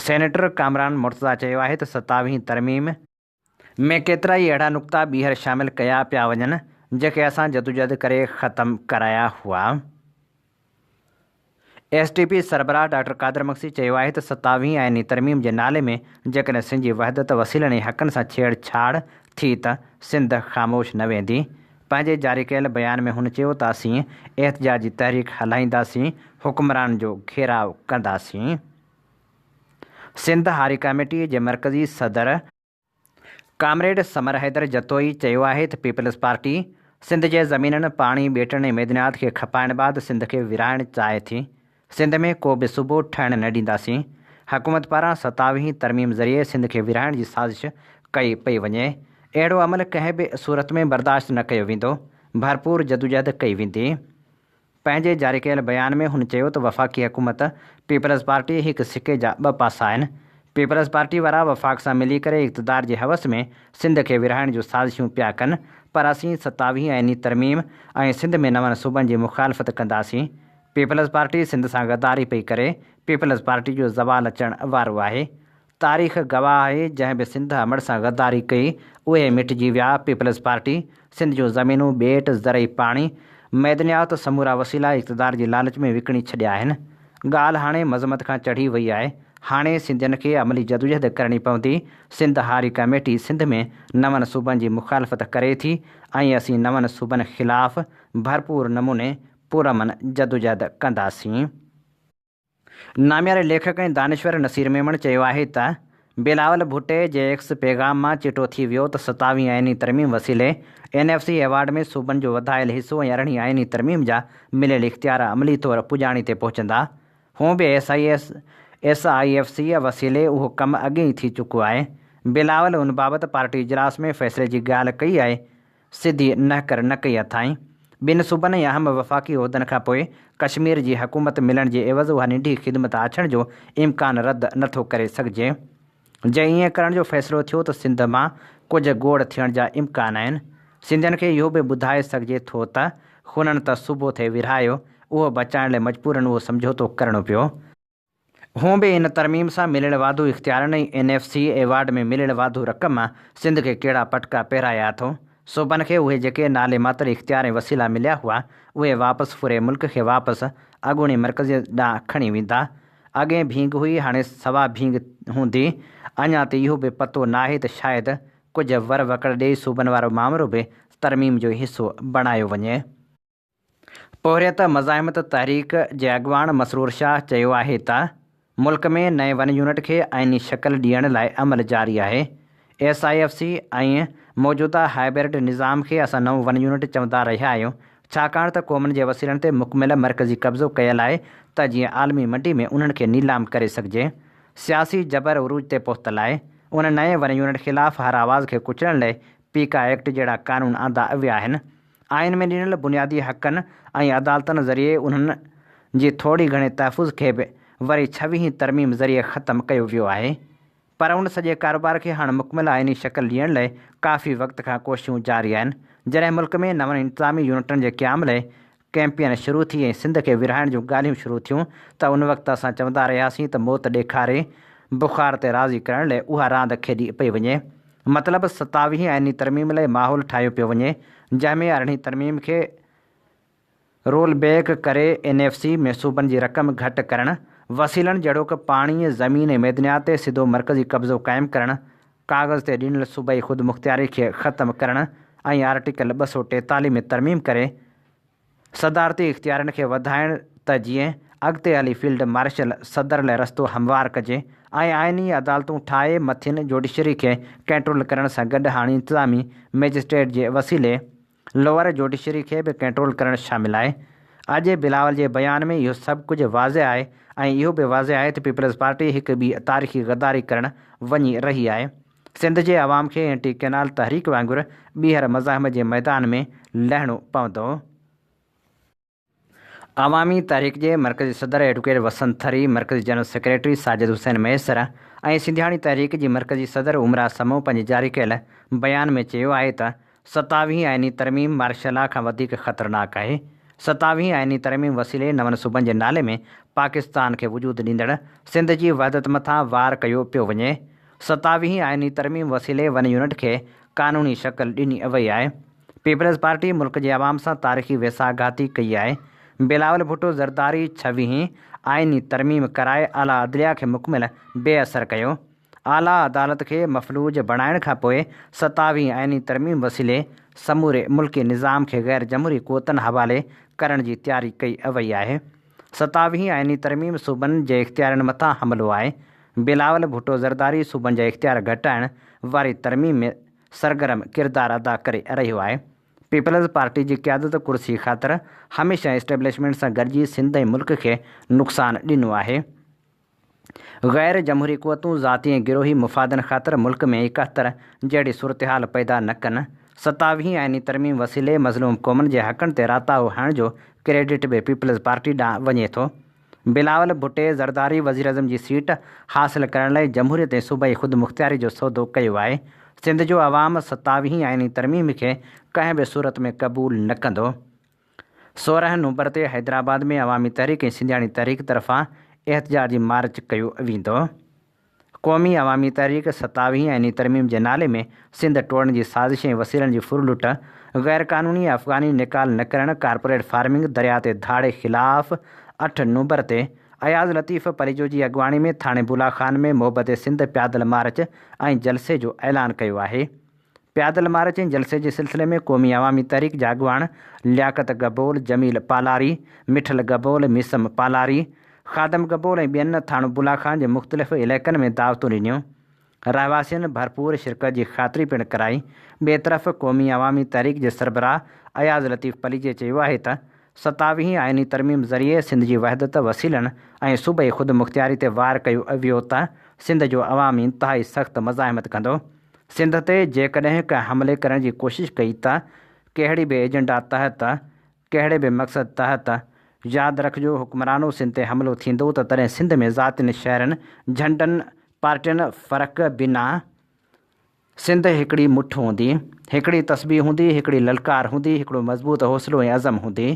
سينيٽر ڪامران مرتضيٰ چيو آهي ته ستاويهين ترميم ۾ ڪيترائي اهڙا نقطا ٻيهر شامل ڪيا پيا وڃن جيڪي اسان جدوجهد ڪري ختم ڪرايا هئا. ايس ٽي پي سربراهه ڊاڪٽر قادر مگسي چيو آهي ته ستاويهين آئيني ترميم جي نالي ۾ جيڪڏهن سنڌ جي وحدت، وسيلن ۽ حقن سان ڇيڙ ڇاڙ ٿي ته سنڌ خاموش نه ويندي. پنهنجي جاري ڪيل بيان ۾ هن چيو ته اسين احتجاجي تحريڪ هلائينداسين، حڪمرانن جو گهيراء ڪنداسين. سنڌ هاري ڪاميٽي جي مرڪزي صدر، ڪامريڊ ثمر حيدر جتوئي چيو آهي ته پيپلز پارٽي سنڌ جي زمينن، پاڻي، ٻيٽن ۽ معدنيات کي کپائڻ بعد سنڌ کي ورهائڻ چاهي ٿي، سنڌ ۾ ڪو به صوبو ٺهڻ نه ڏينداسين، حڪومت پاران ستاويهين ترميم ذريعي سنڌ کي ورهائڻ جي سازش ڪئي پئي وڃي، اهڙو عمل ڪنهن به صورت ۾ برداشت نه ڪيو ويندو، ڀرپور جدوجهد ڪئي ويندي. پنهنجي جاري ڪيل بيان ۾ هن چيو ته وفاقي حڪومت پيپلز پارٽي هڪ سڪي جا ٻه پاسا آهن، پيپلز پارٽي وارا وفاق سان ملي ڪري اقتدار جي حوس ۾ سنڌ کي ورهائڻ جون سازشون پيا ڪن پر اسين ستاويهين آئيني ترميم ۽ سنڌ ۾ نون صوبن جي مخالفت ڪنداسين، پيپلز پارٽي سنڌ سان غداري پئي ڪري، پيپلز پارٽي جو زوال اچڻ وارو آهي. تاريخ گواهه آهي جنهن به سنڌ امڙ سان غداري ڪئي اهي مٽجي ويا، پيپلز پارٽي سنڌ جون زمينون، ٻيٽ، زرعي پاڻي، معدنيات سمورا وسيلا اقتدار جي لالچ ۾ وڪڻي ڇڏيا آهن. ڳالهه هاڻي مذمت کان چڙهي وئي آهي، هاڻي سنڌين کي عملي جدوجهد ڪرڻي پوندي، سنڌ هاري ڪميٽي سنڌ ۾ نون صوبن جي مخالفت ڪري ٿي ۽ اسين نون صوبن خلاف ڀرپور نموني پرامن جدوجهد ڪنداسين. نامياري ليکڪ ۽ دانشور نصير ميمڻ چيو آهي ته بلاول ڀٽي جي ايڪس پيغام مان چٽو ٿي ويو ته ستاويهين آئيني ترميم وسيلي اين ايف سي ايوارڊ ۾ صوبن جو وڌايل حصو ۽ ارڙهين آئيني ترميم جا مليل اختيار عملي طور پڄاڻي تي پهچندا. هونء به S I S S I F C وسيلي اهو ڪم اڳي ئي ٿي چڪو آهي. بلاول ان بابت پارٽي اجلاس ۾ فيصلي جي ڳالهه ڪئي آهي. سڌي نهڪر نه ڪئي اٿائين. ٻن صوبن ۽ اهم وفاقي عهدن کان پوء ڪشمير جي حڪومت ملڻ جي عيوض اها ننڍي خدمت آڇڻ جو امڪان رد نه ٿو ڪري سگهجي. جي ائين ڪرڻ جو فيصلو ٿيو ته سنڌ مان ڪجهه گوڙ ٿيڻ جا امڪان آهن. سنڌين کي اهو به ٻڌائي سگهجي ٿو ته خونن ته صوبو ٿي ورهايو، اهو بچائڻ لاء مجبورن اهو سمجهوتو ڪرڻو پيو. هونء به ان ترميم سان مليل واڌو اختيارن ۽ اين ايف سي ايوارڊ ۾ مليل واڌو رقم سنڌ کي ڪهڙا پٽڪا پهرايا اٿو؟ صوبن کي اهي جيڪي نالي ماتر اختيار ۽ وسيلا مليا هئا، اهي واپس ڦري ملڪ کي واپس اڳوڻي مرڪزيت ڏانهن کڻي ويندا. اڳئين ڀينگ هئي، هاڻي سوا ڀينگ هوندي. اڃا ته اهو به پتو ناهي ته شايد ڪجهه ور وڪڙ ڏيئي صوبن وارو مامرو به ترميم جو حصو بڻايو وڃي. پورهيت مزاحمت تحريڪ جي اڳواڻ مسرور شاهه چيو آهي ته ملڪ ۾ نئين ون يونٽ کي آئيني شڪل ڏيڻ لاء عمل جاري آهي، ايس I F C ۽ موجوده هائبرڊ نظام کي اسان نئون ون يونٽ چوندا رهيا آهيون ڇاڪاڻ ته قومن جي وسيلن تي مڪمل مرڪزي قبضو ڪيل آهي ته جيئن عالمي منڊي ۾ انهن کي نيلام ڪري سگهجي. سياسي جبر عروج تي پهتل آهي، ان نئين ون يونٽ خلاف هر آواز کي ڪچلڻ لاء پيڪا ايڪٽ جهڙا قانون آندا ويا آهن. آئين ۾ ڏنل بنيادي حقن ۽ عدالتن ذريعي انهن جي ٿوري گهڻي تحفظ کي به وري ڇويهين ترميم ذريعي ختم ڪيو ويو آهي. پر ان سڄي ڪاروبار کي هاڻ مڪمل آئيني شڪل ڏيڻ لئه ڪافي وقت کان ڪوششون جاري آهن. جڏهن ملڪ ۾ نون انتظامي يونٽن جي قيام لئه ڪئمپين شروع ٿي ۽ سنڌ کي ورهائڻ جون ڳالهيون شروع ٿيون ته ان وقت اسان چوندا رهياسين ته موت ڏيکاري بخار تي راضي ڪرڻ لئه اها راند کيڏي پئي وڃي. مطلب ستاويهين آئيني ترميم لئه ماحول ٺاهيو پيو وڃي، جنهن ۾ ارڙهين ترميم کي رول بيڪ ڪري اين ايف سي ۾ صوبن جي رقم گهٽ ڪرڻ، وسيلن جهڙوڪ پاڻي، زمين ۽ معدنيات تي سڌو مرڪزي قبضو قائم ڪرڻ، ڪاغذ تي ڏنل صوبائي خودمختياري کي ختم ڪرڻ ۽ آرٽيڪل 243 ۾ ترميم ڪري صدارتي اختيارن کي وڌائڻ ته جيئن اڳتي هلي فيلڊ مارشل صدر لاء رستو هموار ڪجي ۽ آئيني عدالتون ٺاهي مٿين جوڊيشري کي ڪنٽرول ڪرڻ سان گڏ هاڻي انتظامي مئجسٽريٽ جي وسيلي لوئر جوڊيشري کي به ڪنٽرول ڪرڻ شامل آهي. اڄ بلاول جي بيان ۾ اهو سڀ ڪجهه واضح آهي ۽ اهو به واضح آهي ته پيپلز پارٽي هڪ ٻي تاريخي غداري ڪرڻ وڃي رهي آهي. سنڌ جي عوام کي اينٽي ڪئنال تحريڪ وانگر ٻيهر مزاحمت جي ميدان ۾ لهڻو پوندو. عوامي تحريڪ جي مرڪزي صدر ايڊوڪيٽ وسنت ٿري، مرڪزي جنرل سيڪريٽري ساجد حسين مهيسر ۽ سنڌياڻي تحريڪ جي مرڪزي صدر عمرا سمون پنهنجي جاري ڪيل بيان ۾ چيو آهي ته ستاويهين آئيني ترميم مارشلا کان وڌيڪ خطرناڪ آهي. ستاويهين آئيني ترميم وسيلي نون صوبن جي نالي ۾ پاڪستان کي وجود ڏيندڙ سنڌ جي وحدت مٿان وار ڪيو پيو وڃي. ستاويهين آئيني ترميم وسيلي ون يونٽ کي قانوني شڪل ڏني وئي آهي. پيپلز پارٽي ملڪ جي عوام سان تاريخي ويساهه گهاتي ڪئي آهي. بلاول ڀٽو زرداري ڇويهين آئيني ترميم ڪرائي اعليٰ عدليه کي مڪمل بي اثر ڪيو. اعليٰ عدالت کي مفلوج بڻائڻ کان پوء ستاويهين آئيني ترميم وسيلي سموري ملڪي نظام کي غير جمهوري قوتن حوالي ڪرڻ جي تياري ڪئي وئي آهي. ستاويهين آئيني ترميم صوبن جي اختيارين مٿان حملو آهي. بلاول ڀٽو زرداري صوبن جا اختيار گهٽائڻ واري ترميم ۾ سرگرم ڪردار ادا ڪري رهيو آهي. پيپلز پارٽي جي قيادت ڪرسي خاطر هميشه اسٽيبلشمينٽ سان گڏجي سنڌ ۽ ملڪ کي نقصان ڏنو آهي. غير جمهوري قوتون ذاتي ۽ گروهي مفادن خاطر ملڪ ۾ 71 جهڙي صورتحال پيدا نه ڪن، ستاويهين آئيني ترميم وسيلي مظلوم قومن جي حقن تي راتاهو هڻڻ جو ڪريڊٽ به پيپلز پارٽي ڏانهن وڃي ٿو. بلاول ڀٽي زرداري وزيراعظم جي سيٽ حاصل ڪرڻ لاء جمهوريت ۽ صوبائي خودمختياري جو سودو ڪيو آهي، سنڌ جو عوام ستاويهين آئيني ترميم کي ڪنهن به صورت ۾ قبول نه ڪندو. 16 نومبر تي حيدرآباد ۾ عوامي تحريڪ ۽ سنڌياڻي تحريڪ طرفان احتجاجي مارچ ڪيو ويندو. قومي عوامي تحريڪ ستاويهين آئيني ترميم جي نالي ۾ سنڌ ٽوڙڻ جي سازش ۽ وسيلن جي ڦر لٽ، غيرقانوني افغاني نيڪال نه ڪرڻ، ڪارپوريٽ فارمنگ، درياء تي ڌاڙي خلاف اٺ نومبر تي اياز لطيف پليجو جي اڳواڻي ۾ ٿاڻي بولا خان ۾ محبت سنڌ پيادل مارچ ۽ جلسي جو اعلان ڪيو آهي. پيادل مارچ ۽ جلسي جي سلسلي ۾ قومي عوامي تحريڪ جا اڳواڻ لياقت گبول، جميل پالاري، مٺل گبول، ميثم پالاري، خادم گبول ۽ ٻين ٿاڻو بولا خان جي مختلف علائقن ۾ دعوتون ڏنيون. رهواسين ڀرپور شرڪت جي خاطري پڻ ڪرائي. ٻئي طرف قومي عوامي تحريڪ جي سربراهه اياز لطيف پليجي چيو آهي ته ستاويهين آئيني ترميم ذريعي سنڌ جي وحدت، وسيلن ۽ صوبائي خودمختياري تي وار ڪيو ويو ته سنڌ جو عوام انتهائي سخت مزاحمت ڪندو. سنڌ تي جيڪڏهن ڪنهن حملي ڪرڻ جي ڪوشش ڪئي ته ڪهڙي به ايجنڊا تحت، ڪهڙي به مقصد تحت، ياد رکجو حڪمرانو سنڌ تي حملو ٿيندو ته تڏهن سنڌ ۾ ذاتين، شهرن، جهنڊن، پارٽين فرق بنا سنڌ هڪڙي مٺ هوندي، هڪڙي تسبيح هوندي، هڪڙي للڪار هوندي، هڪڙو مضبوط حوصلو ۽ عزم هوندي.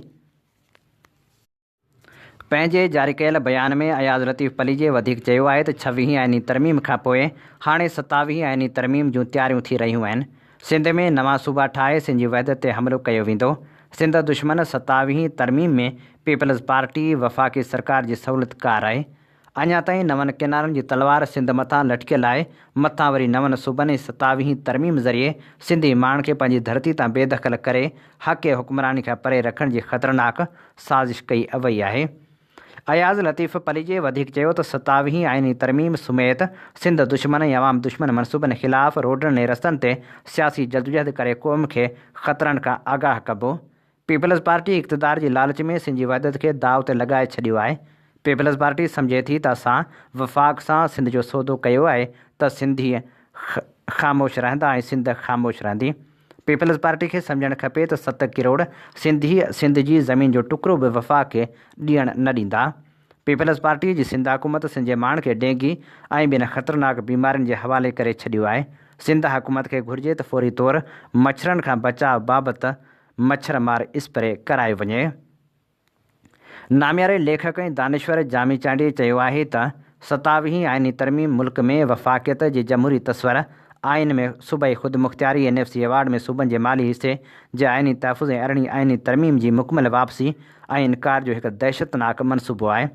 پنهنجي جاري ڪيل بيان ۾ اياز لطيف پليجي وڌيڪ چيو آهي ته ڇويهين آئيني ترميم کانپوء هاڻي ستاويهين آئيني ترميم جون تياريون ٿي رهيون آهن. سنڌ ۾ نوان صوبا ٺاهي سنڌ جي وحدت تي حملو ڪيو ويندو. سنڌ دشمن ستاويهين ترميم ۾ پيپلز پارٽي وفاقي سرڪار جي سهولتڪار آهي. اڃا تائين نون ڪنارن جي تلوار سنڌ مٿان لٽڪيل آهي، مٿان وري نون صوبن ۽ ستاويهين ترميم ذريعي سنڌي ماڻهن کي پنهنجي ڌرتي تان بي دخل ڪري حق حڪمراني کان پري رکڻ جي خطرناڪ سازش ڪئي وئي آهي. اياز لطيف پليجي وڌيڪ چيو ته ستاويهين آئيني ترميم سميت سنڌ دشمن ۽ عوام دشمن منصوبن خلاف روڊن ۽ رستن تي سياسي جدوجهد ڪري قوم کي خطرن کان آگاهه ڪبو. پيپلز پارٽي اقتدار جي لالچ ۾ سنڌ جي وحدت کي داء تي لڳائي ڇڏيو آهي. پيپلز پارٽي سمجهي ٿي ته اسان وفاق سان سنڌ جو سودو ڪيو آهي ته سنڌي خاموش رهندا ۽ سنڌ خاموش رهندي. پيپلز پارٽي کي سمجهڻ کپي ته ست ڪروڙ سنڌي سنڌ جي زمين جو ٽڪرو به وفاق کي ڏيڻ نه ڏيندا. پيپلز پارٽي جي سنڌ حڪومت سنڌ جي ماڻهن کي ڊينگي ۽ ٻين خطرناڪ بيمارين جي حوالي ڪري ڇڏيو آهي. سنڌ حڪومت کي گهرجي ته فوري طور مڇرن کان بچاء بابت مڇر مار اسپري ڪرايو وڃي. نامياري ليکڪ ۽ دانشور جامي چانڊيي چيو آهي ته ستاويهين آئيني ترميم ملڪ ۾ وفاقيت جي جمهوري تصور، آئين ۾ صوبائي خودمختياري، اين ايف سي ايوارڊ ۾ صوبن جي مالي حصي جي آئيني تحفظ ۽ ارڙهين آئيني ترميم جي مڪمل واپسي ۽ انڪار جو هڪ دهشتناڪ منصوبو آهي.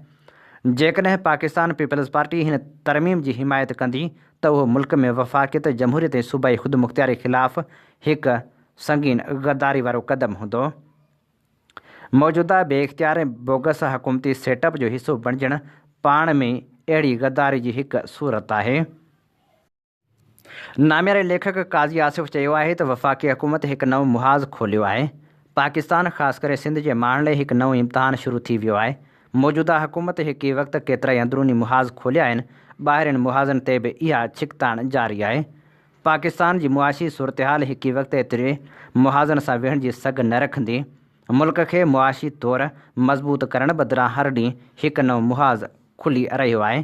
جيڪڏهن پاڪستان پيپلز پارٽي هن ترميم جي حمايت ڪندي ته اهو ملڪ ۾ وفاقيت، جمهوريت ۽ صوبائي خودمختياري خلاف هڪ سنگين غداري وارو قدم هوندو. موجوده بي اختيار ۽ بوگس حڪومتي سيٽ اپ جو حصو بڻجڻ پاڻ ۾ اهڙي غداري جي هڪ صورت آهي. نامياري ليکڪ قاضي آصف چيو آهي ته وفاقي حڪومت هڪ نئون محاذ کوليو آهي. پاڪستان خاص ڪري سنڌ جي ماڻهن لاء هڪ نئون امتحان شروع ٿي ويو آهي. موجوده حڪومت هڪ ئي وقت ڪيترائي اندروني محاذ کوليا آهن، ٻاهرين محاذن تي به اها ڇڪتاڻ جاري آهي. پاڪستان جي معاشي صورتحال هڪ ئي وقت ايتري محاذن سان ويهڻ جي سگهه نه رکندي، ملڪ کي معاشي طور مضبوط ڪرڻ بدران هر ڏينهن هڪ نئون محاذ کلي رهيو آهي.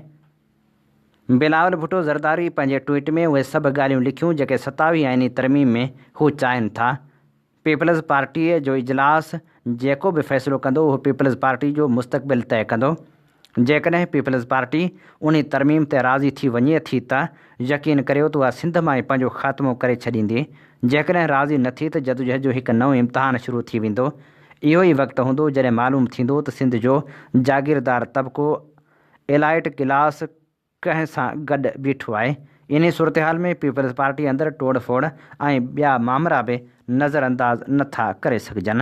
بلاول ڀٽو زرداري پنهنجي ٽوئيٽ ۾ اهي سڀ ڳالهيون لکيون جيڪي ستاويهين آئيني ترميم ۾ هو چاهين ٿا. پيپلز پارٽيء جو اجلاس جيڪو به فيصلو ڪندو اهو پيپلز پارٽي جو مستقبل طئي ڪندو. جيڪڏهن پيپلز پارٽي انهي ترميم تي راضي ٿي وڃي ٿي ته يقين ڪريو ته اها سنڌ مان ئي پنهنجو خاتمو ڪري ڇڏيندي. جيڪڏهن راضي نه ٿي ته جدوجهد جو هڪ نئون امتحان شروع ٿي ويندو. اهو ئي وقت هوندو جڏهن معلوم ٿيندو ته سنڌ جو جاگيردار طبقو، ايلائيٽ ڪلاس، ڪنهن سان گڏ بيٺو آهي. انهي صورتحال ۾ پيپلز پارٽي اندر ٽوڙ ڦوڙ ۽ ٻيا مامرا به نظرانداز نه ٿا ڪري سگهجن.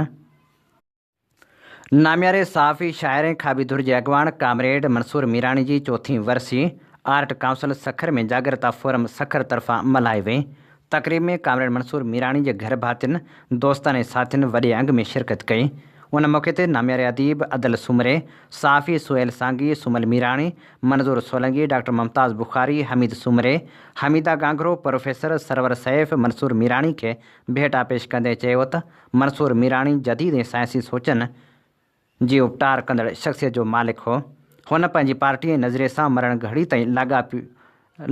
نامياري صحافي، شاعر ۽ کاٻي ڌر جي اڳواڻ ڪامريڊ منصور ميراڻي جي چوٿين ورسي آرٽ ڪائونسل سکر ۾ جاڳرتا فورم سکر طرفان ملهائي وئي. تقريب ۾ ڪامريڊ منصور ميراڻي جي گهر ڀاتين، دوستن ۽ ساٿين وڏي انگ ۾ شرڪت ڪئي. ان موقعي تي نامياري اديب ادل سومري، صحافي سهيل سانگي، سومل ميراڻي، منظور سولنگي، ڊاڪٽر ممتاز بخاري، حميد سومري، حميده گانگهرو، پروفيسر سرور سيف منصور ميراڻي کي ڀيٽا پيش ڪندي چيو ته منصور ميراڻي جديد ۽ سائنسي سوچن جي اپٽار ڪندڙ شخصيت جو مالڪ هو. هن پنهنجي پارٽي ۽ نظريي سان مرڻ گهڙي تائين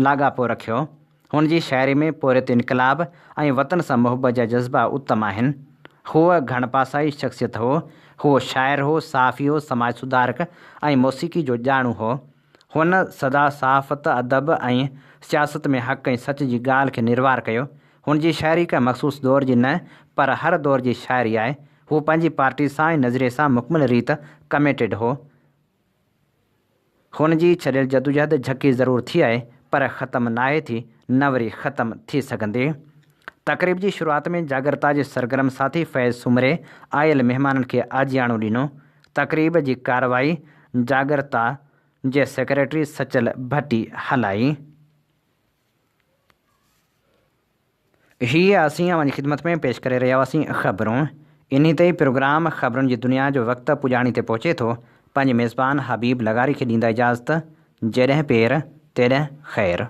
لاڳاپو رکيو. هن جي شاعري ۾ پورهيت انقلاب ۽ وطن سان محبت جا جذبا اتم آهن. هو گهڻ پاسائي شخصيت هو. هو شاعر هو، صحافي هو، سماج سڌارڪ ۽ موسيقي جو ڄاڻو هو. هن سدا صحافت، ادب ۽ سياست ۾ حق ۽ سچ جي ڳالهه کي نروار ڪيو. هن جي شاعري ڪنهن مخصوص دور جي نه پر هر دور جي شاعري آهي. هو پنهنجي پارٽي سان ۽ نظريي سان مڪمل ريت ڪميٽيڊ هو. هن جي ڇڏيل جدوجهد جهڪي ضرور ٿي آهي پر ختم ناهي ٿي نه وري ختم ٿي سگهندي. تقريب جي شروعات ۾ جاڳرتا جي سرگرم ساٿي فيض سومري آيل مهمانن کي آجياڻو ڏنو. تقريب جي ڪارروائي جاڳرتا جي سيڪريٽري سچل ڀٽي هلائي. هي اسين اوهان جي خدمت ۾ پيش ڪري رهيا هئاسين خبرون. انهي تي ئي پروگرام خبرن جي دنيا جو وقت پڄاڻي تي پهچي ٿو. پنهنجي ميزبان حبيب لغاري کي ڏيندا اجازت. جيڏهن پير تيڏهن خير.